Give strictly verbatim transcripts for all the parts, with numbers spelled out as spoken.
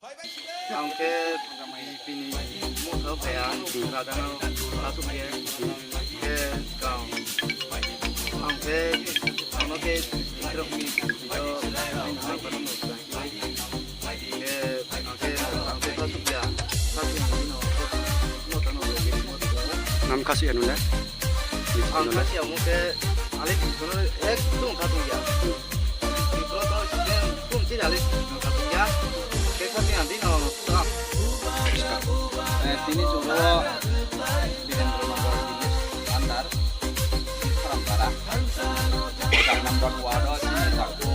Ang khe bini motha phaya, rajano asuk khe, khe kang. Ang khe ano khe ikrok ni video ang khe ang khe asuk ya, sati ang bino motha no. Nam kasi anu le? Ang kasi amo khe ale bini ekdom khatung ya. Bini to student kum si ale khatung ya. Khe kasi ang bino. Eh, tini chwng o Birendra Nagar village under Kharampara. Number ward o chini takhu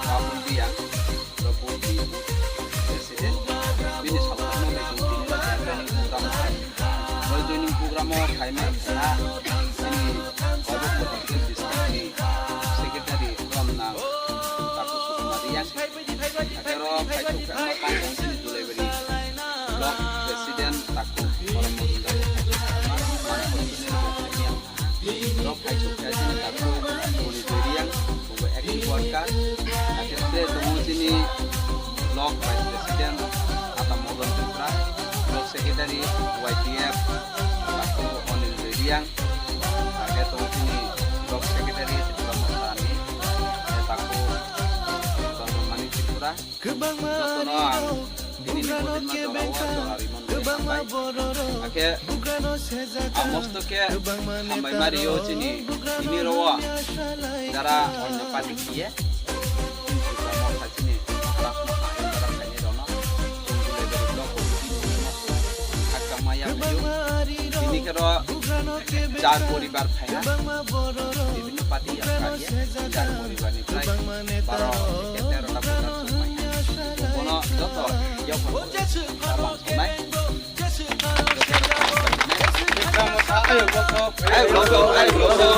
Rahul Biyang, Rahul Biyang, President. Bini salkano le chwng tini o joining program khai. O joining program o khaimai kha chini District ni Secretary Romnang Takhu Sukumar Riyang. Ake oro phaisok khe ma tang tong chini Dulaibari Block President Takhu Boromon Dai. Borok phaisok khe chini Takhu Moni Joy Riyang, bo active worker. Ake tere tongo chini Block Vice President Ata Modan Tripura, Block Secretary Y T F Takhu Anil Joy Riyang. Ake tongo chini Block Secretary Tripura Motha ni, eh, Takhu Chandramani Tripura. Jotono ang tini ni bodin ma jora o jora rimon bai hambai. Akhe amosto khe hambai ma rio chini tini ro o jara onyo party kiye. Chini Maharashtra ha jara khaini rono. Hakka maya bayu. Tini khe ro char poribar phaina. Bibhinno party ya kariye, char poribar ni prai baro tero ta voter sumai. Bono joto yokon samang sunai. Ayuk lokto, ayuk lokto.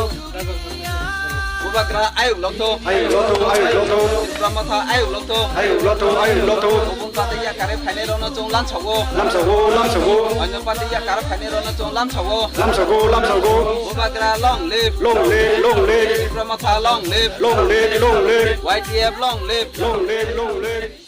Bubagra ayuk lokto. Ayuk lokto, ayuk lokto. Tripura Motha ayuk lokto. Ayuk lokto, ayuk lokto. Party yakare phainai rokno chwng lamsago. Lamsago, lamsago. Onyo party yakare phainai rokno chwng lamsago. Lamsago, lamsago. Bubagra long live. Long live, long live. Tripura Motha long live. Long live, long live. Y T F long live. Long live, long live.